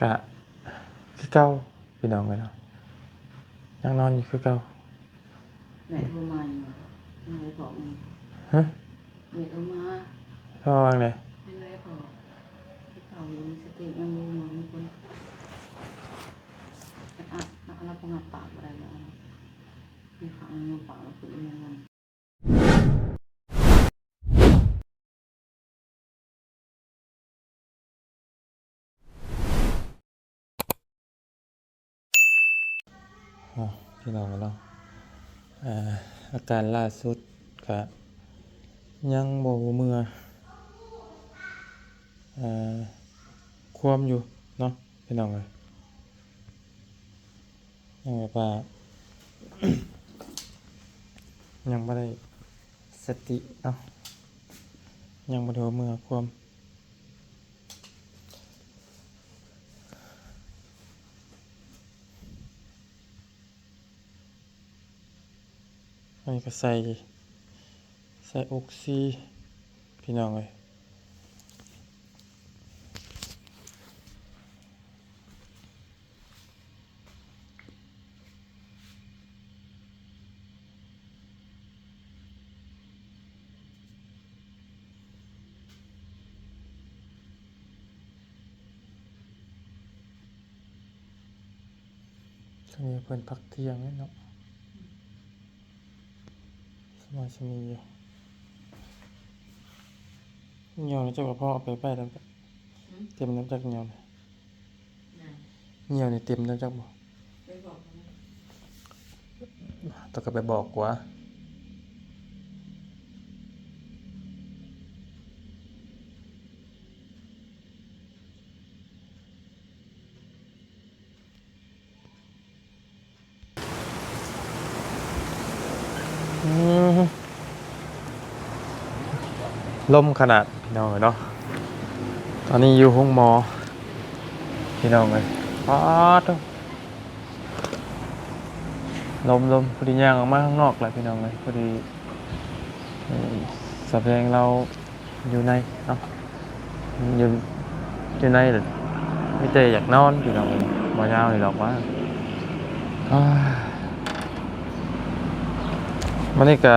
ກະຄືເກົ່າພີ່ນ້ອງເອີຍເນາະ ຍັງນອນຢູ່ຄືເກົ່າ. ແມ່ໂທມາຢູ່ ຍັງບໍ່ບອກ. ຮະ? ແມ່ໂທມາ. ໂທວ່າຫຍັງໃດ? ເປັນໄດພໍ່? ຄືເກົ່າຢູ່ ມີສະຕິຍັງບໍ່ຮູ້ ມີຄົນອັດອັດ ລະບໍ່ງັບປາກບໍ່ໄດ້ແລ້ວ ມີຂ້າງຍັງປາກ ລະຄືອີຫຍັງ. ໂອ້ ພີ່ນ້ອງເນາະ ເອີ ອາການລ່າສຸດກະຍັງບໍ່ຮູ້ເມືອ ເອີ ຄວາມຢູ່ເນາະ ພີ່ນ້ອງເອີຍ. ຍັງແບບວ່າ ຍັງບໍ່ໄດ້ສະຕິເນາະ ຍັງບໍ່ໄດ້ເມືອຄວາມ. ອັນນີ້ກໍໃສ່ ໃສ່ອົກຊີ ພີ່ນ້ອງເອີຍ. ຊ່ວງນີ້ເພິ່ນພັກທ່ຽງແລ້ວເນາະ ສະໝໍສະໝີຢູ່. ຍ່ຽວນີ້ເຈົ້າກໍພໍເອົາໄປໄວ້ນຳກັນ ເຕັມນຳຈັກຍ່ຽວນີ້ ຍ່ຽວນີ້ເຕັມນຳຈັກບໍ່? ຕ້ອງກັບໄປບອກກວ່າ. ອືມ ລົມຂະໜາດພີ່ນ້ອງເອີຍເນາະ ຕອນນີ້ຢູ່ໂຮງໝໍພີ່ນ້ອງເອີຍ. ປາດໂທ້ ລົມ ລົມ ພໍດີຍ່າງອອກມາຂ້າງນອກແຫຼະພີ່ນ້ອງເອີຍ ພໍດີ ເອີ ສາວແພງລາວ ຢູ່ໃນເນາະ ຢູ່ ຢູ່ໃນ ມີແຕ່ຢາກນອນພີ່ນ້ອງເອີຍ ບໍ່ຍາວນີ້ດອກວ່າ. ອາ ມື້ນີ້ກະ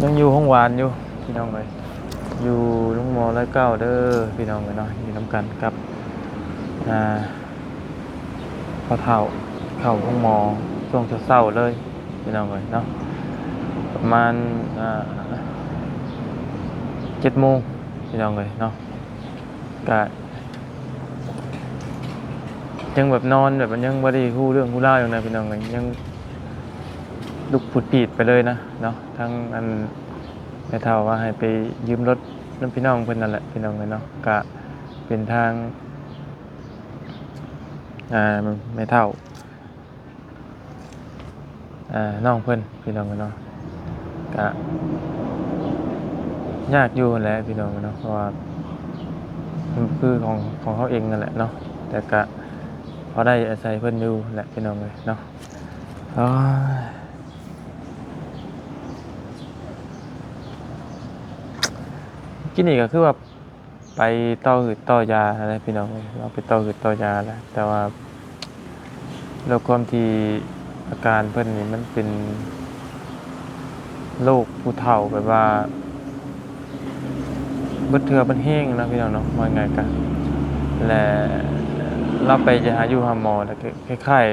ຍັງຢູ່ໂຮງວານຢູ່ພີ່ນ້ອງເອີຍ ຢູ່ໂຮງໝໍຮ້ອຍເກົ້າເດີພີ່ນ້ອງເອີຍເນາະ ຢູ່ນຳກັນກັບ ອາ ພໍ່ເຖົ້າເຂົ້າໂຮງໝໍຊ່ວງເຊົ້າໆເລີຍພີ່ນ້ອງເອີຍເນາະ ປະມານ ອາ ເຈັດໂມງພີ່ນ້ອງເອີຍເນາະ. ກະຍັງແບບນອນແບບມັນຍັງບໍ່ໄດ້ຮູ້ເລື່ອງຮູ້ລາວຫຍັງນະພີ່ນ້ອງເອີຍ ຍັງລຸກຜຸດຜີດໄປເລີຍນະເນາະ. ທາງອັນແມ່ເຖົ້າວ່າໃຫ້ໄປຢືມລົດນຳພີ່ນ້ອງເພິ່ນນັ້ນແຫຼະພີ່ນ້ອງເອີຍເນາະ ກະເປັນທາງ ອາ ແມ່ເຖົ້າ ອາ ນ້ອງເພິ່ນພີ່ນ້ອງເນາະ ກະຍາກຢູ່ຫັ້ນແຫຼະພີ່ນ້ອງເນາະ ເພາະວ່າມັນຄືຂອງ ຂອງເຮົາເອງນັ້ນແຫຼະເນາະ ແຕ່ກະພໍໄດ້ອາໄສເພິ່ນຢູ່ແຫຼະພີ່ນ້ອງເອີຍເນາະ. ໂອ້ຍ ກິນນີ້ກໍຄືວ່າ ໄປຕໍ່ຫືດຕໍ່ຢາຫັ້ນແຫຼະພີ່ນ້ອງເອີຍເນາະ ໄປຕໍ່ຫືດຕໍ່ຢາແຫຼະ ແຕ່ວ່າດ້ວຍຄວາມທີ່ອາການເພິ່ນນີ້ມັນເປັນໂລກຜູ້ເຖົ້າ ແບບວ່າເບິດເທື່ອເບິດແຮງນະພີ່ນ້ອງເນາະ ວ່າງ່າຍກະ ແລະ ລາວໄປຈະຫາຢູ່ຫາໝໍ ແລ້ວກໍຄ້າຍ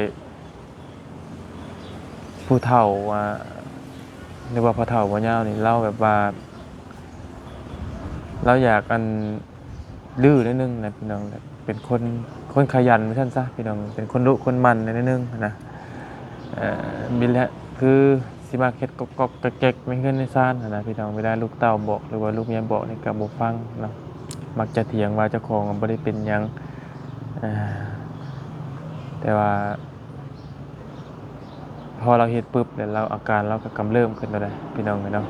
ໆ ຜູ້ເຖົ້າ ອາ ຫຼືວ່າພໍ່ເຖົ້າບໍ່ຍາວນີ້ ລາວແບບວ່າ ລາວຢາກອັນດື້ໜ້ອຍໜຶ່ງນະພີ່ນ້ອງ ເປັນຄົນ ຄົນຂະຫຍັນວ່າຊັ້ນຊະພີ່ນ້ອງ ເປັນຄົນດຸຄົນໝັ່ນໜ້ອຍໜຶ່ງນະ ເອີ ມີແຫຼະ ຄືຊິມັກເຮັດກອກໆແກກໆໃນເຮືອນໃນຊານຫັ້ນນະພີ່ນ້ອງ ເວລາລູກເຕົ້າບອກ ຫຼືວ່າລູກເມຍບອກນີ້ກໍບໍ່ຟັງເນາະ ມັກຈະຖຽງວ່າເຈົ້າຂອງບໍ່ໄດ້ເປັນຫຍັງ ເອີ ແຕ່ວ່າ ພໍລາວເຮັດປຶບແລ້ວ ລາວ ອາການລາວກໍກຳເລີ່ມຂຶ້ນແລ້ວເດ້ພີ່ນ້ອງເອີຍເນາະ.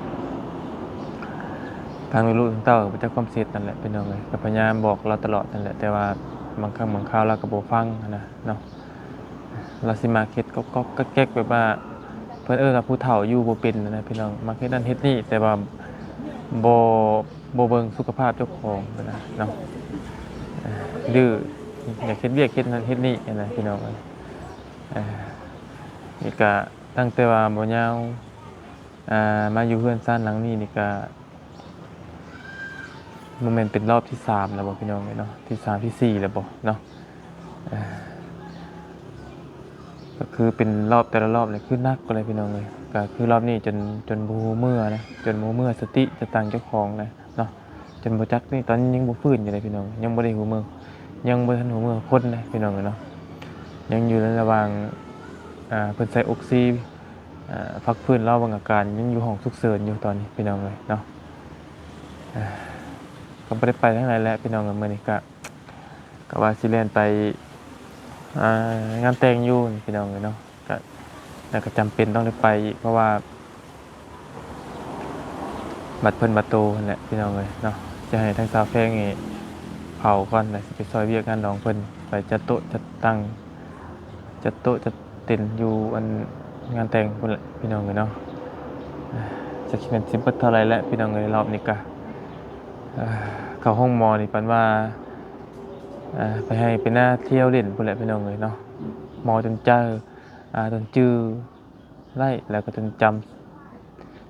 ທາງລູກໆທັງເຕົ້າກໍບໍ່ຈັກຄວາມເສັດນັ້ນແຫຼະພີ່ນ້ອງເອີຍ ກໍພະຍາຍາມບອກລາວຕະຫຼອດນັ້ນແຫຼະ ແຕ່ວ່າບາງຄັ້ງບາງຄາວລາວກໍບໍ່ຟັງຫັ້ນນະເນາະ. ລາວຊິມາເຮັດກອກໆແກກໆ ແບບວ່າເພິ່ນເອີ້ນວ່າຜູ້ເຖົ້າຢູ່ບໍ່ເປັນຫັ້ນນະພີ່ນ້ອງ ມັກເຮັດນັ້ນເຮັດນີ້ ແຕ່ວ່າບໍ່ ບໍ່ເບິ່ງສຸຂະພາບເຈົ້າຂອງຫັ້ນນະເນາະ. ເອີ ດື້ ຢາກເຮັດວຽກເຮັດນັ້ນເຮັດນີ້ຫັ້ນນະພີ່ນ້ອງເອີຍ. ເອີ ນີ້ກະຕັ້ງແຕ່ວ່າບໍ່ຍາວ ອ່າ ມາຢູ່ເຮືອນຊານຫຼັງນີ້ນີ້ກະ ບໍ່ແມ່ນເປັນລອບທີສາມແລ້ວບໍ່ພີ່ນ້ອງເອີຍເນາະ ທີສາມທີສີ່ແລ້ວບໍ່ເນາະ. ເອີ ກໍຄືເປັນລອບແຕ່ລະລອບນີ້ຄືໜັກກວ່າເລີຍພີ່ນ້ອງເອີຍ. ກໍຄືລອບນີ້ຈົນ ຈົນບໍ່ຮູ້ເມື່ອນະ ຈົນບໍ່ຮູ້ເມື່ອສະຕິສະຕັງເຈົ້າຂອງນະເນາະ ຈົນບໍ່ຈັກນີ້ ຕອນນີ້ຍັງບໍ່ຟື້ນຢູ່ເດ້ພີ່ນ້ອງ ຍັງບໍ່ໄດ້ຮູ້ເມືອ ຍັງບໍ່ທັນຮູ້ເມືອຄົນເດ້ພີ່ນ້ອງເອີຍເນາະ. ຍັງຢູ່ໃນລະຫວ່າງ ອ່າ ເພິ່ນໃສ່ອົກຊີ ອ່າ ພັກຟື້ນລາວເບິ່ງອາການ ຍັງຢູ່ຫ້ອງສຸກເສີນຢູ່ຕອນນີ້ພີ່ນ້ອງເອີຍເນາະ. ອ່າ ກໍບໍ່ໄດ້ໄປທາງໃດແຫຼະພີ່ນ້ອງເອີຍ ມື້ນີ້ກະ ກະວ່າຊິແລ່ນໄປ ອ່າ ງານແຕ່ງຢູ່ພີ່ນ້ອງເອີຍເນາະ. ກະ ແຕ່ກໍຈຳເປັນຕ້ອງໄດ້ໄປອີກ ເພາະວ່າບັດເພິ່ນບັດໂຕຫັ້ນແຫຼະພີ່ນ້ອງເອີຍເນາະ. ຈະໃຫ້ທາງສາວແພງນີ້ເຜົາກ່ອນ ແລ້ວຊິໄປຊ່ອຍວຽກງານດອງເພິ່ນ ໄປຈັດໂຕະຈັດຕັ່ງ ຈັດໂຕະຈັດເຕັນຢູ່ອັນງານແຕ່ງພຸ້ນແຫຼະພີ່ນ້ອງເອີຍເນາະ. ຈັກຊິແມ່ນຊິເບິດເທົ່າໃດແຫຼະພີ່ນ້ອງເອີຍ ລອບນີ້ກະ ເອີ ເຂົ້າໂຮງໝໍນີ້ປານວ່າ ເອີ ໄປໄຮ່ໄປນາທ່ຽວຫຼິ້ນພຸ້ນແຫຼະພີ່ນ້ອງເອີຍເນາະ. ໝໍຈົນຈຳ ອ່າ ຈົນຈື່ໄດ້ ແລ້ວກໍຈົນຈຳ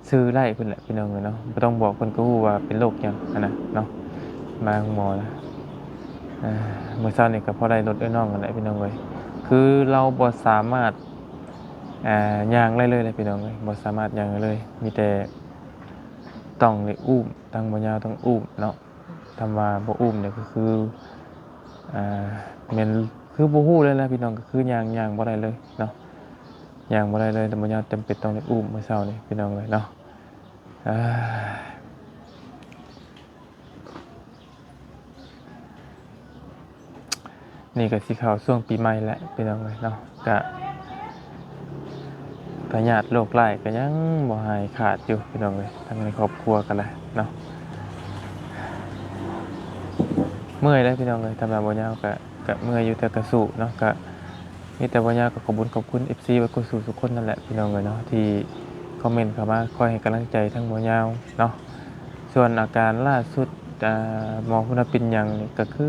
ຊື່ໄດ້ພຸ້ນແຫຼະພີ່ນ້ອງເອີຍເນາະ. ບໍ່ຕ້ອງບອກເພິ່ນກໍຮູ້ວ່າເປັນໂລກຫຍັງຫັ້ນນະເນາະ. ມາໂຮງໝໍນະ ເອີ ມື້ເຊົ້ານີ້ກໍພໍໄດ້ລົດເອື້ອຍນ້ອງຫັ້ນແຫຼະພີ່ນ້ອງເອີຍ. ຄືລາວບໍ່ສາມາດ ອ່າ ຍ່າງໄດ້ເລີຍແຫຼະພີ່ນ້ອງເອີຍ ບໍ່ສາມາດຍ່າງໄດ້ເລີຍ ມີແຕ່ຕ້ອງໄດ້ອຸ້ມ ທາງບໍ່ຍາວຕ້ອງອຸ້ມເນາະ. ຄຳວ່າບໍ່ອຸ້ມນີ້ກໍຄື ອ່າ ແມ່ນຄືບໍ່ຮູ້ເລີຍແຫຼະພີ່ນ້ອງ ກໍຄືຍ່າງ ຍ່າງບໍ່ໄດ້ເລີຍເນາະ ຍ່າງບໍ່ໄດ້ເລີຍ. ແຕ່ບໍ່ຍາວຈຳເປັນຕ້ອງໄດ້ອຸ້ມມື້ເຊົ້ານີ້ພີ່ນ້ອງເອີຍເນາະ. ນີ້ກໍຊິເຂົ້າຊ່ວງປີໃໝ່ແລ້ວພີ່ນ້ອງເອີຍເນາະ ກະພະຍາດໂລກຮ້າຍກໍຍັງບໍ່ຫາຍຂາດຢູ່ພີ່ນ້ອງເອີຍ ທັງໃນຄອບຄົວກໍໄດ້ເນາະ. ເມື່ອຍເດ້ພີ່ນ້ອງເອີຍ ທຳມະບໍ່ຍາວກະ ກະເມື່ອຍຢູ່ ແຕ່ກະສູ້ເນາະ. ກະມີແຕ່ບໍ່ຍາວກໍຂອບບຸນຂອບຄຸນເອັຟຊີເບິດຄູ່ສູ່ທຸກຄົນນັ້ນແຫຼະພີ່ນ້ອງເອີຍເນາະ ທີ່ຄອມເມັນເຂົ້າມາຄອຍໃຫ້ກຳລັງໃຈທາງບໍ່ຍາວເນາະ. ສ່ວນອາການລ່າສຸດ ອ່າ ໝໍເພິ່ນວ່າເປັນຫຍັງນີ້ ກໍຄື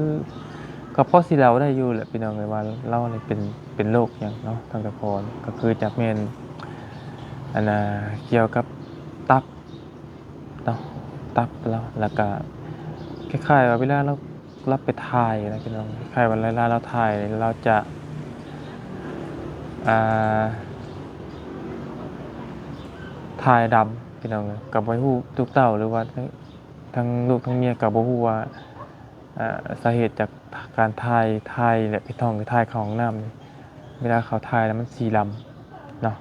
ກໍພໍຊິເດົາໄດ້ຢູ່ແຫຼະພີ່ນ້ອງເອີຍ ວ່າລາວນີ້ເປັນ ເປັນໂລກຫຍັງເນາະ. ທາງຕະພອນກໍຄືຈະແມ່ນ ອັນນ່າ ກ່ຽວກັບຕັບເນາະ ຕັບລາວ ແລ້ວກະຄ້າຍໆວ່າເວລາລາວ ລາວໄປຖ່າຍນະພີ່ນ້ອງ ຄ້າຍວ່າເວລາລາວຖ່າຍນີ້ ລາວຈະ ອ່າ ຖ່າຍດຳພີ່ນ້ອງເອີຍ. ກໍບໍ່ຮູ້ ລູກເຕົ້າ ຫຼືວ່າທັງ ທັງລູກທັງເມຍກໍບໍ່ຮູ້ວ່າ ອ່າ ສາເຫດຈາກການຖ່າຍ ຖ່າຍແຫຼະ ໄປທ້ອງ ຖ່າຍເຂົ້າຫ້ອງນ້ຳນີ້ ເວລາເຂົາຖ່າຍແລ້ວມັນສີດຳເນາະ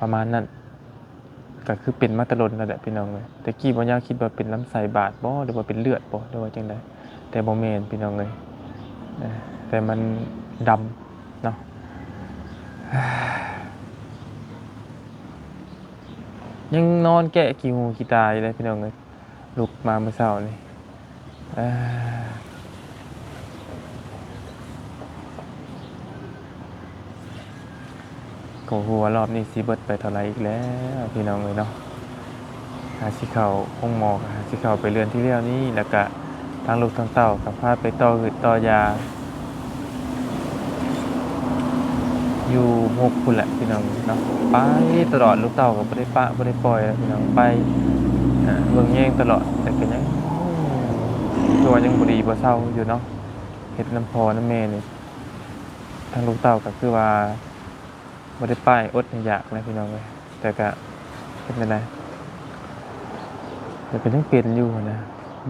ປະມານນັ້ນ. ກໍຄືເປັນມາແຕ່ດົນແລ້ວແຫຼະພີ່ນ້ອງເອີຍ. ແຕ່ກີ້ບໍ່ຍາວຄິດວ່າເປັນລຳໄສ້ບາດບໍ່ ຫຼືວ່າເປັນເລືອດບໍ່ ຫຼືວ່າຈັ່ງໃດ ແຕ່ບໍ່ແມ່ນພີ່ນ້ອງເອີຍ ເອີ ແຕ່ມັນດຳເນາະ. ຍັງນອນແກະຂີ້ຫູຂີ້ຕາຢູ່ເລີຍພີ່ນ້ອງເອີຍ. ລຸກມາມື້ເຊົ້ານີ້ ເອີ ກໍບໍ່ຮູ້ວ່າລອບນີ້ຊິເບິດໄປເທົ່າໃດອີກແລ້ວພີ່ນ້ອງເອີຍເນາະ. ຫາຊິເຂົ້າໂຮງໝໍ ຫາຊິເຂົ້າໄປເລື່ອນທີ່ແລ້ວນີ້ ແລ້ວກະທາງລູກທາງເຕົ້າກໍພາໄປຕໍ່ຫືດຕໍ່ຢາ ຢູ່ມຸກພຸ້ນແຫຼະພີ່ນ້ອງເນາະ. ໄປຕະຫຼອດ ລູກເຕົ້າກໍບໍ່ໄດ້ປະບໍ່ໄດ້ປ່ອຍແຫຼະພີ່ນ້ອງ ໄປ ເບິ່ງແຍງຕະຫຼອດ ແຕ່ກໍຍັງ ຄືວ່າຍັງບໍ່ດີບໍ່ເຊົາຢູ່ເນາະ. ເຮັດນຳພໍ່ນຳແມ່ນີ້ ທາງລູກເຕົ້າກໍຄືວ່າບໍ່ໄດ້ປ້າຍອົດໃຫ້ຢາກແຫຼະພີ່ນ້ອງເອີຍ ແຕ່ກໍເຮັດແນວໃດ ແຕ່ກໍຍັງເປັນຢູ່ຫັ້ນນະ.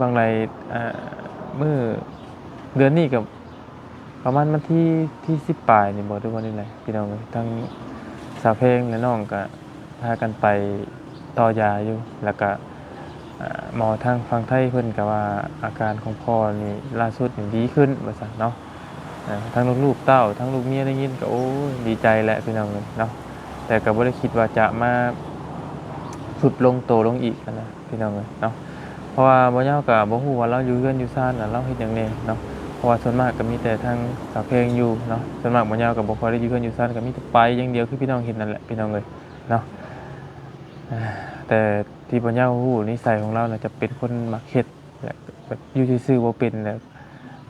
ບາງໃດ ອ່າ ມື້ ເດືອນນີ້ກໍ ປະມານວັນທີ ທີສິບປາຍນີ້ບໍ່ ຫຼືວ່າແນວໃດພີ່ນ້ອງເອີຍ. ທາງສາວແພງ ແລະ ນ້ອງກະພາກັນໄປຕໍ່ຢາຢູ່ ແລ້ວກະ ອ່າ ໝໍທາງຝັ່ງໄທເພິ່ນກະວ່າອາການຂອງພໍ່ນີ້ລ່າສຸດນີ້ດີຂຶ້ນວ່າຊັ້ນເນາະ. ເອີ ທັງລູກໆເຕົ້າ ທັງລູກເມຍໄດ້ຍິນກະ ໂອ້ຍ ດີໃຈແຫຼະພີ່ນ້ອງເອີຍເນາະ ແຕ່ກະບໍ່ໄດ້ຄິດວ່າຈະມາຊຸດລົງໂຕລົງອີກຫັ້ນນະ ພີ່ນ້ອງເອີຍເນາະ. ເພາະວ່າບໍ່ຍາວກໍບໍ່ຮູ້ວ່າລາວຢູ່ເຮືອນຢູ່ຊານນະ ລາວເຮັດຫຍັງແດ່ເນາະ. ເພາະວ່າສ່ວນມາກກໍມີແຕ່ທາງສາວແພງຢູ່ເນາະ ສ່ວນມາກບໍ່ຍາວກໍບໍ່ຄ່ອຍໄດ້ຢູ່ເຮືອນຢູ່ຊານ ກໍມີແຕ່ໄປຢ່າງດຽວ ຄືພີ່ນ້ອງເຫັນນັ້ນແຫຼະ ພີ່ນ້ອງເອີຍເນາະ. ແຕ່ທີ່ບໍ່ຍາວຮູ້ນິໄສຂອງລາວນະ ຈະເປັນຄົນມັກເຮັດ ແລະ ແບບຢູ່ຊື່ໆບໍ່ເປັນ ແລະ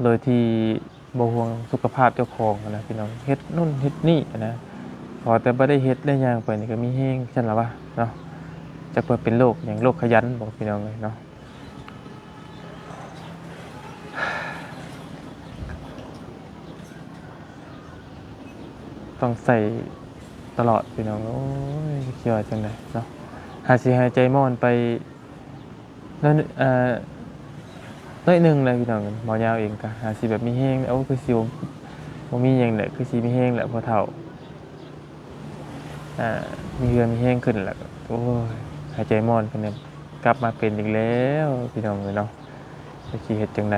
ໂດຍທີ່ ບໍ່ຫ່ວງສຸຂະພາບເຈົ້າຂອງຫັ້ນນະພີ່ນ້ອງ, ເຮັດໂນ່ນເຮັດນີ້ຫັ້ນນະ, ຂໍແຕ່ບໍ່ໄດ້ເຮັດໄດ້ຍ່າງໄປນີ້ກໍມີແຮງຊັ້ນລະວະເນາະ. ຈັກວ່າເປັນໂລກຫຍັງ ໂລກຂະຫຍັນບໍພີ່ນ້ອງເອີຍເນາະ. ຕ້ອງໃສ່ຕະຫຼອດພີ່ນ້ອງເອີຍ, ຊິວ່າຈັ່ງໃດເນາະ. ຫາກຊິຫາຍໃຈມ່ອນໄປໜ້ອຍ ເອີ ໜ້ອຍໜຶ່ງແຫຼະພີ່ນ້ອງ. ໝໍຍາວເອງກໍຫາກຊິແບບມີແຮງ, ໂອ້ ຄືຊິບໍ່ ບໍ່ມີຫຍັງແຫຼະ, ຄືຊິມີແຮງແຫຼະພໍເຖົ້າ. ອ່າ ມີເຫື່ອມີແຮງຂຶ້ນແລ້ວ ໂອ້ຍ ຫາຍໃຈມ່ອນຂຶ້ນແລ້ວ, ກັບມາເປັນອີກແລ້ວພີ່ນ້ອງເອີຍເນາະ. ຈັກຊິເຮັດຈັ່ງໃດ?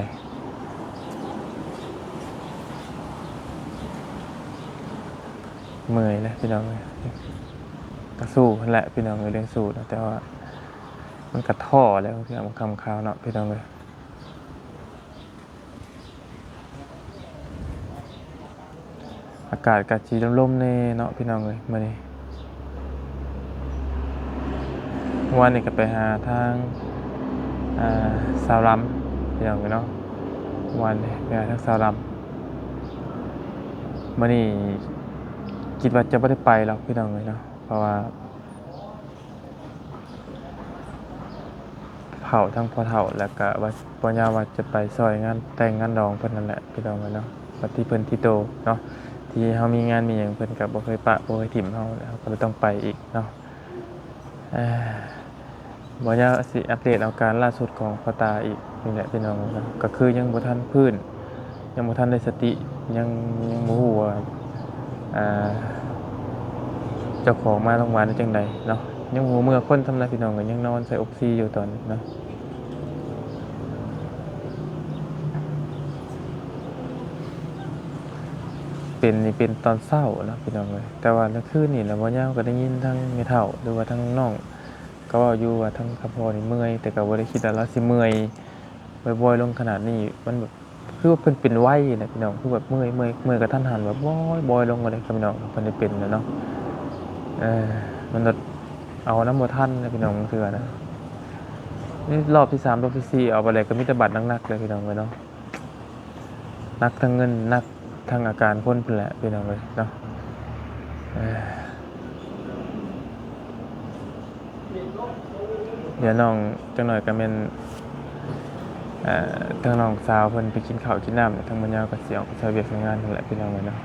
ເມື່ອຍແຫຼະພີ່ນ້ອງເອີຍ. ກໍສູ້ຫັ້ນແຫຼະພີ່ນ້ອງເອີຍ ເລື່ອງສູ້ນະ, ແຕ່ວ່າມັນກໍທໍ້ແລ້ວ ຍາມຄ່ຳຄາວເນາະພີ່ນ້ອງເອີຍ. ອາກາດກໍຊິລົມໆແດ່ເນາະພີ່ນ້ອງເອີຍ ມື້ນີ້. ເມື່ອວານນີ້ກໍໄປຫາທາງ ອ່າ ສາວລຳພີ່ນ້ອງເອີຍເນາະ, ເມື່ອວານນີ້ໄປຫາທາງສາວລຳ. ມື້ນີ້ຄິດວ່າຈະບໍ່ໄດ້ໄປດອກພີ່ນ້ອງເອີຍເນາະ, ເພາະວ່າ ເຖົ້າ ທາງພໍ່ເຖົ້າ ແລ້ວກະວ່າ ບໍ່ຍາວວ່າຈະໄປຊ່ອຍງານແຕ່ງງານດອງເພິ່ນນັ້ນແຫຼະພີ່ນ້ອງເອີຍເນາະ. ວັດທີ່ເພິ່ນທີ່ໂຕເນາະ ທີ່ເຮົາມີງານມີຫຍັງ ເພິ່ນກະບໍ່ເຄີຍປະບໍ່ເຄີຍຖິ້ມເຮົາ, ເຮົາກະເລີຍຕ້ອງໄປອີກເນາະ. ເອີ ບໍ່ຍາວຊິອັບເດດເອົາການລ່າສຸດຂອງພໍ່ຕາອີກນີ້ແຫຼະພີ່ນ້ອງເນາະ, ກໍຄືຍັງບໍ່ທັນຟື້ນ ຍັງບໍ່ທັນໄດ້ສະຕິ ຍັງ ຍັງບໍ່ຮູ້ວ່າ ອ່າ ເຈົ້າຂອງມາໂຮງບານຈັ່ງໃດເນາະ. ຍັງບໍ່ຮູ້ເມືອຄົນຊ້ຳນະພີ່ນ້ອງ, ກໍຍັງນອນໃສ່ອົກຊີຢູ່ຕອນນີ້ເນາະ. ເປັນນີ້ເປັນຕອນເຊົ້າເນາະພີ່ນ້ອງເອີຍ, ແຕ່ວ່າກາງຄືນນີ້ລະ ບໍ່ຍາວກໍໄດ້ຍິນທາງແມ່ເຖົ້າ ຫຼືວ່າທາງນ້ອງ ກໍເວົ້າຢູ່ວ່າທາງຄຳພໍ່ນີ້ເມື່ອຍ, ແຕ່ກໍບໍ່ໄດ້ຄິດວ່າລາວຊິເມື່ອຍບ່ອຍໆລົງຂະໜາດນີ້. ມັນແບບ ຄືວ່າເພິ່ນເປັນໄວນະພີ່ນ້ອງ, ຄືແບບເມື່ອຍ ເມື່ອຍ ເມື່ອຍກະທັນຫັນ ແບບບອຍໆລົງເລີຍພີ່ນ້ອງ, ເພິ່ນໄດ້ເປັນແລ້ວເນາະ. ເອີ ມັນແບບເອົານຳບໍ່ທັນນະພີ່ນ້ອງ, ບາງເທື່ອນະ ນີ້ລອບທີສາມ ລອບທີສີ່ ເອົາໄປແລ້ວກໍມີແຕ່ບາດໜັກໆເລີຍພີ່ນ້ອງເອີຍເນາະ. ໜັກທັງເງິນ ໜັກທັງອາການຄົນພຸ້ນແຫຼະພີ່ນ້ອງເອີຍເນາະ. ເອີ ດຽວນ້ອງ ຈັກໜ່ອຍກໍແມ່ນ ເອີ ທາງນ້ອງສາວເພິ່ນໄປກິນເຂົ້າກິນນ້ຳ, ທາງບ່າວຍາວກໍຊິອອກໄປຊ່ອຍວຽກຊ່ອຍງານຫັ້ນແຫຼະພີ່ນ້ອງເອີຍເນາະ.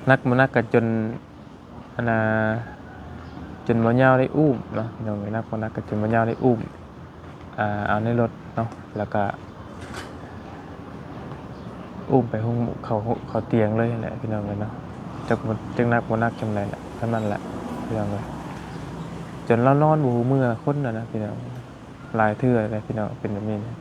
ໜັກບໍ່ໜັກກໍຈົນ ອັນນ່າ ຈົນບ່າວຍາວໄດ້ອຸ້ມເນາະພີ່ນ້ອງເອີຍ, ໜັກບໍ່ໜັກກໍຈົນບ່າວຍາວໄດ້ອຸ້ມ ອ່າ ເອົາໃນລົດເນາະ, ແລ້ວກະອຸ້ມໄປໂຮງ ເຂົ້າ ເຂົ້າຕຽງເລີຍຫັ້ນແຫຼະພີ່ນ້ອງເອີຍເນາະ. ຈັກ ຈັກໜັກບໍ່ໜັກສ່ຳໃດແຫຼະ ສ່ຳນັ້ນແຫຼະພີ່ນ້ອງເອີຍ, ຈົນລາວນອນບໍ່ຮູ້ເມື່ອຄົນນະນະພີ່ນ້ອງ. ຫຼາຍເທື່ອແລ້ວພີ່ນ້ອງ ເປັນແບບນີ້ນະ.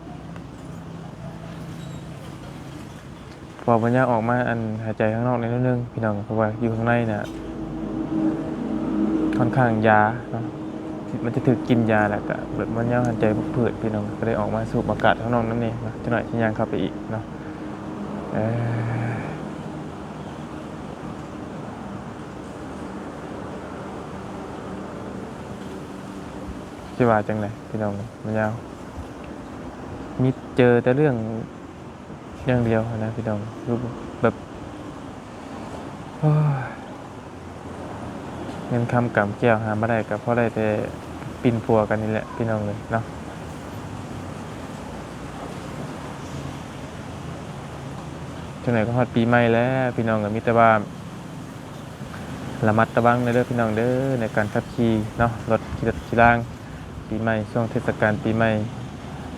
ເພາະວ່າບ່າວຍາວອອກມາ ອັນ ຫາຍໃຈຂ້າງນອກໜ້ອຍໜຶ່ງພີ່ນ້ອງ, ເພາະວ່າຢູ່ຂ້າງໃນນະ ຂ້ອນຂ້າງຢາເນາະ ມັນຈະຖືກກິ່ນຢາ ແລ້ວກະແບບບ່າວຍາວຫາຍໃຈຜືດໆພີ່ນ້ອງ, ກໍເລີຍອອກມາສູບອາກາດຂ້າງນອກນຳແດ່ເນາະ. ຈັກໜ້ອຍຊິຍ່າງເຂົ້າໄປອີກເນາະ. ເອີ ຊິວ່າຈັ່ງໃດພີ່ນ້ອງ ບ່າວຍາວ ມີເຈີແຕ່ເລື່ອງ ຢ່າງດຽວຫັ້ນນະພີ່ນ້ອງ, ຄືແບບ ໂອ້ຍ ເງິນຄຳກຳແກ້ວຫາມາໄດ້ ກໍພໍໄດ້ແຕ່ປິ່ນປົວກັນນີ້ແຫຼະພີ່ນ້ອງເອີຍເນາະ. ຈັ່ງໃດກໍຮອດປີໃໝ່ແລ້ວພີ່ນ້ອງເອີຍ, ມີແຕ່ວ່າ ລະມັດລະວັງແດ່ເດີພີ່ນ້ອງເດີ ໃນການຂັບຂີ່ເນາະ, ລົດ ຂີ່ລົດຂີ່ລາງ. ປີໃໝ່ ຊ່ວງເທດສະການປີໃໝ່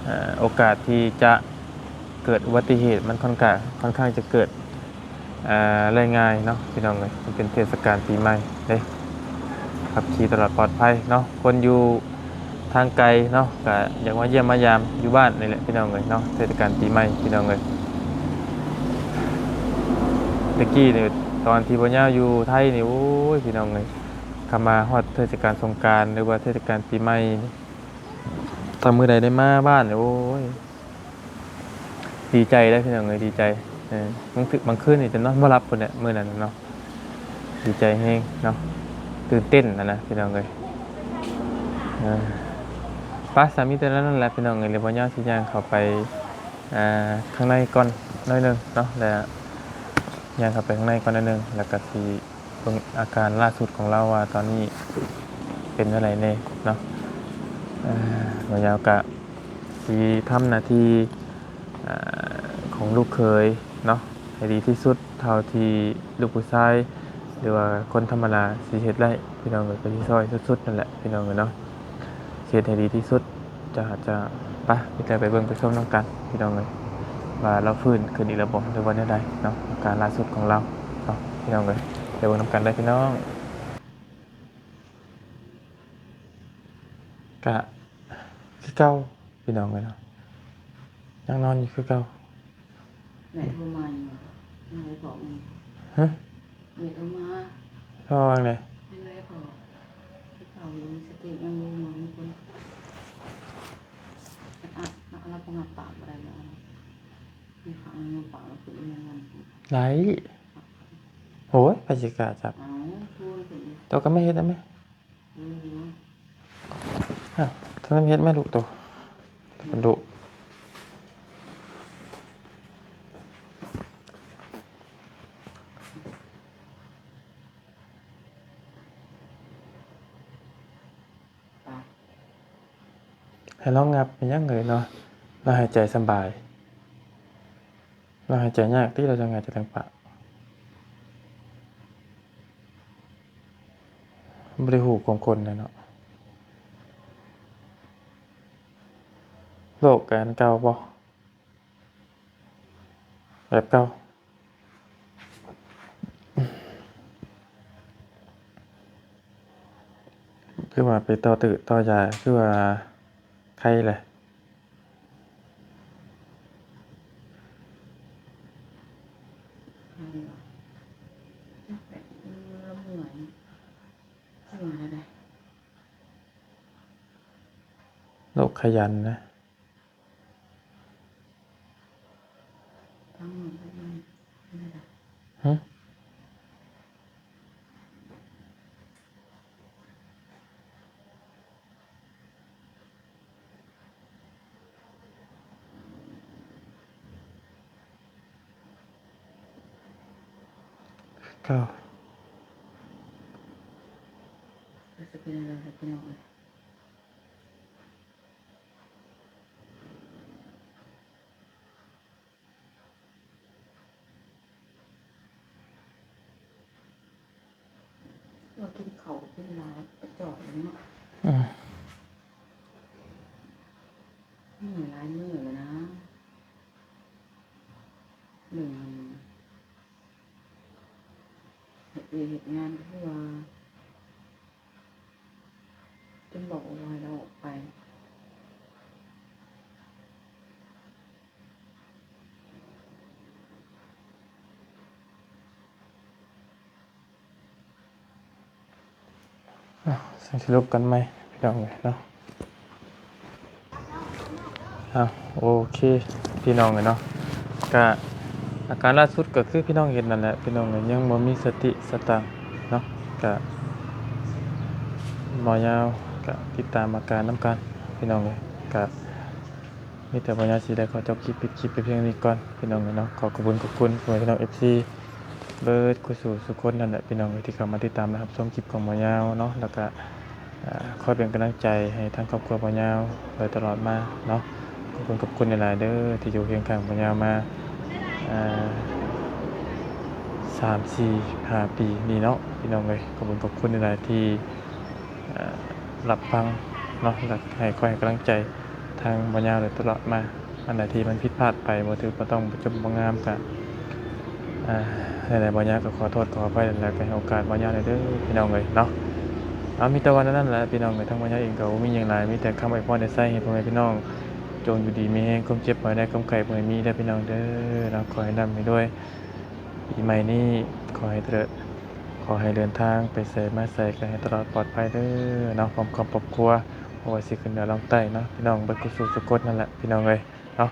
ເອີ ໂອກາດທີ່ຈະເກີດອຸບັດຕິເຫດມັນຂ້ອນຂ້າງ ຂ້ອນຂ້າງຈະເກີດ ເອີ ໄດ້ງ່າຍເນາະພີ່ນ້ອງເອີຍ. ມັນເປັນເທດສະການປີໃໝ່ເດ້, ຂັບຂີ່ຕະຫຼອດປອດໄພເນາະ. ຄົນຢູ່ ທາງໄກເນາະ ກະຢາກມາຢ້ຽມມາຢາມຢູ່ບ້ານນີ້ແຫຼະພີ່ນ້ອງເອີຍເນາະ, ເທດສະການປີໃໝ່ພີ່ນ້ອງເອີຍ. ແຕ່ກີ້ນີ້ ຕອນທີ່ບ່າວຍາວຢູ່ໄທນີ້ ໂອ້ຍ ພີ່ນ້ອງເອີຍ, ຄັນມາຮອດເທດສະການສົງການ ຫຼືວ່າເທດສະການປີໃໝ່ນີ້ ຖ້າມື້ໃດໄດ້ມາບ້ານນີ້ ໂອ້ຍ ດີໃຈເດ້ພີ່ນ້ອງເອີຍ ດີໃຈ. ເອີ ບາງຄື ບາງຄືນນີ້ຈະນອນບໍ່ຫຼັບພຸ້ນແຫຼະມື້ນັ້ນເນາະ, ດີໃຈແຮງເນາະ, ຕື່ນເຕັ້ນຫັ້ນນະພີ່ນ້ອງເອີຍ. ເອີ ປະ ສາມີແຕ່ນັ້ນແຫຼະພີ່ນ້ອງເອີຍ ແລ້ວບໍ່ຍາວຊິຍ່າງເຂົ້າໄປ ອ່າ ຂ້າງໃນກ່ອນໜ້ອຍໜຶ່ງເນາະ ແລ້ວຍ່າງເຂົ້າໄປຂ້າງໃນກ່ອນໜ້ອຍໜຶ່ງ ແລ້ວກໍຊິເບິ່ງອາການລ່າສຸດຂອງລາວວ່າຕອນນີ້ເປັນຈັ່ງໃດແດ່ເນາະ. ອ່າ ບ່າວຍາວກະຊິທຳໜ້າທີ່ ອ່າ ຂອງລູກເຂີຍເນາະ ໃຫ້ດີທີ່ສຸດເທົ່າທີ່ລູກຜູ້ຊາຍ ຫຼືວ່າຄົນທຳມະດາຊິເຮັດໄດ້ພີ່ນ້ອງເອີຍ ກໍຊິຊ່ອຍສຸດໆນັ້ນແຫຼະພີ່ນ້ອງເອີຍເນາະ ຊິເຮັດໃຫ້ດີທີ່ສຸດ. ເຈົ້າ ເຈົ້າ ໄປ ມີແຕ່ໄປເບິ່ງໄປຊົມນຳກັນພີ່ນ້ອງເອີຍ ວ່າລາວຟື້ນຂຶ້ນອີກແລ້ວບໍ່ ຫຼືວ່າແນວໃດເນາະ ອາການລ່າສຸດຂອງລາວເນາະ ພີ່ນ້ອງເອີຍ ໄປເບິ່ງນຳກັນເລີຍພີ່ນ້ອງ. ກະຄືເກົ່າພີ່ນ້ອງເອີຍເນາະ ຍັງນອນຢູ່ຄືເກົ່າ. ແມ່ໂທມາຢູ່ ຍັງບໍ່ບອກ. ຮະ? ແມ່ໂທມາ. ໂທວ່າຈັ່ງໃດ? ຍັງບໍ່ບອກ. ຄືເກົ່າຢູ່ ມີສະຕິຍັງບໍ່ມາ ມີຄົນອັດເນາະ ລາວກໍງັດປາກບໍ່ໄດ້ແລ້ວ ມີຂ້າງຍັງປາກລາວຄືອີຫຍັງນັ້ນ. ໄດ້. ໂອ້ຍ ໃຜຊິກ້າຈັບ? ເອົ້າ ໂທຂຶ້ນອີກ. ໂຕກໍມາເຮັດໄດ້ໄໝ? ອືມ ຮະ ໂຕມາເຮັດໄໝລູກໂຕ? ໂຕ ໃຫ້ລອງຫຍັບເປັນຫຍັງເອີຍເນາະ ລາວຫາຍໃຈສະບາຍ ລາວຫາຍໃຈຍາກຕິ ລາວຈັ່ງຫາຍໃຈທາງປາກ. ບໍ່ໄດ້ຮູ້ຄວາມຄົນແຫຼະເນາະ. ໂລກກະອັນເກົ່າບໍ່? ແບບເກົ່າ. ຄືວ່າໄປຕໍ່ຕື້ຕໍ່ຢາ ຄືວ່າໄຄແຫຼະ. ໂລກຂະຫຍັນນະ. ຮະ? ເກົ້າ ຈະເປັນແນວໃດ ພີ່ນ້ອງເອີຍ? ວ່າກິນເຂົ້າກິນຫຼາຍ ກະຈ່ອຍເນາະ. ອືມ ອືມ ຫຼາຍມື້ແລ້ວນະ ເລື່ອງເຮັດວຽກເຮັດງານ ກໍຄືວ່າ ຈົນບອກວ່າໃຫ້ລາວອອກໄປ. ອ່ະ ຈັ່ງຊິລົມກັນໃໝ່ ພີ່ນ້ອງເອີຍເນາະ. ອ່ະ ໂອເຄ ພີ່ນ້ອງເອີຍເນາະ ກະອາການລ່າສຸດກໍຄືພີ່ນ້ອງເຫັນນັ້ນແຫຼະ ພີ່ນ້ອງເອີຍ ຍັງບໍ່ມີສະຕິສະຕັງເນາະ ກະ ໝໍຍາວກະຕິດຕາມອາການນຳກັນ ພີ່ນ້ອງເອີຍ ກະມີແຕ່ໝໍຍາວຊິໄດ້ຂໍຈົບຄລິບ ປິດຄລິບໄປພຽງນີ້ກ່ອນ ພີ່ນ້ອງເອີຍເນາະ. ຂໍຂອບຄຸນຂອບຄຸນພໍ່ແມ່ພີ່ນ້ອງເອັຟຊີ ເບິດຄູ່ສູ່ສູ່ຄົນນັ້ນແຫຼະ ພີ່ນ້ອງເອີຍ ທີ່ເຂົ້າມາຕິດຕາມ ແລະ ຮັບຊົມຄລິບຂອງໝໍຍາວເນາະ ແລ້ວກະ ອ່າ ຄອຍເປັນກຳລັງໃຈໃຫ້ທາງຄອບຄົວໝໍຍາວໂດຍຕະຫຼອດມາເນາະ. ຂອບຄຸນ ຂອບຄຸນຫຼາຍໆເດີ ທີ່ຢູ່ຄຽງຂ້າງໝໍຍາວມາ ອ່າ ສາມ ສີ່ ຫ້າ ປີນີ້ເນາະ ພີ່ນ້ອງເອີຍ. ຂອບຄຸນ ຂອບຄຸນຫຼາຍໆທີ່ ອ່າ ຮັບຟັງເນາະ ແລະ ໃຫ້ຄອຍໃຫ້ກຳລັງໃຈ ທາງໝໍຍາວໂດຍຕະຫຼອດມາ. ອັນໃດທີ່ມັນຜິດພາດໄປ ບໍ່ຖືກ ບໍ່ຕ້ອງ ບໍ່ຈົບ ບໍ່ງາມ ກະ ອ່າ ແນວໃດໝໍຍາວກໍຂໍໂທດຂໍອະໄພ ແລ້ວກໍໃຫ້ໂອກາດໝໍຍາວແດ່ເດີ ພີ່ນ້ອງເອີຍເນາະ. ເອົາ ມີແຕ່ວ່າແນວນັ້ນແຫຼະ ພີ່ນ້ອງເອີຍ. ທາງໝໍຍາວເອງກໍບໍ່ມີຫຍັງຫຼາຍ ມີແຕ່ຄຳອວຍພອນອວຍໄຊໃຫ້ພໍ່ແມ່ພີ່ນ້ອງ ຈົ່ງຢູ່ດີມີແຮງ ຄວາມເຈັບບໍ່ໃຫ້ໄດ້ ຄວາມໄຂ້ບໍ່ໃຫ້ມີເດີ ພີ່ນ້ອງເດີເນາະ. ຂໍໃຫ້ຮ່ຳໃຫ້ລວຍ ປີໃໝ່ນີ້ຂໍໃຫ້ເລີດ ຂໍໃຫ້ເດີນທາງໄປໃສມາໃສກໍໃຫ້ຕະຫຼອດປອດໄພເດີເນາະ ພ້ອມຄອບຄົວ ບໍ່ວ່າຊິຂຶ້ນເໜືອລ່ອງໃຕ້ເນາະ ພີ່ນ້ອງເບິດຄູ່ສູ່ທຸກຄົນນັ້ນແຫຼະ ພີ່ນ້ອງເອີຍເນາະ.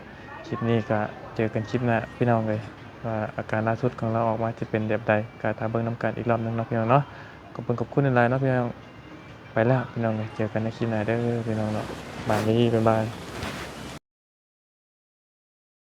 ຄລິບນີ້ກໍເຈີກັນຄລິບໜ້າ ພີ່ນ້ອງເອີຍ ວ່າອາການລ່າສຸດຂອງລາວອອກມາຈະເປັນແບບໃດ ກໍຖ້າເບິ່ງນຳກັນອີກລອບໜຶ່ງເນາະ ພີ່ນ້ອງເນາະ. ຂອບຄຸນ ຂອບຄຸນຫຼາຍໆເນາະ ພີ່ນ້ອງ. ໄປແລ້ວພີ່ນ້ອງເອີຍ ເຈີກັນໃນຄລິບໜ້າເດີພີ່ນ້ອງເນາະ ບາຍດີ ບາຍບາຍ.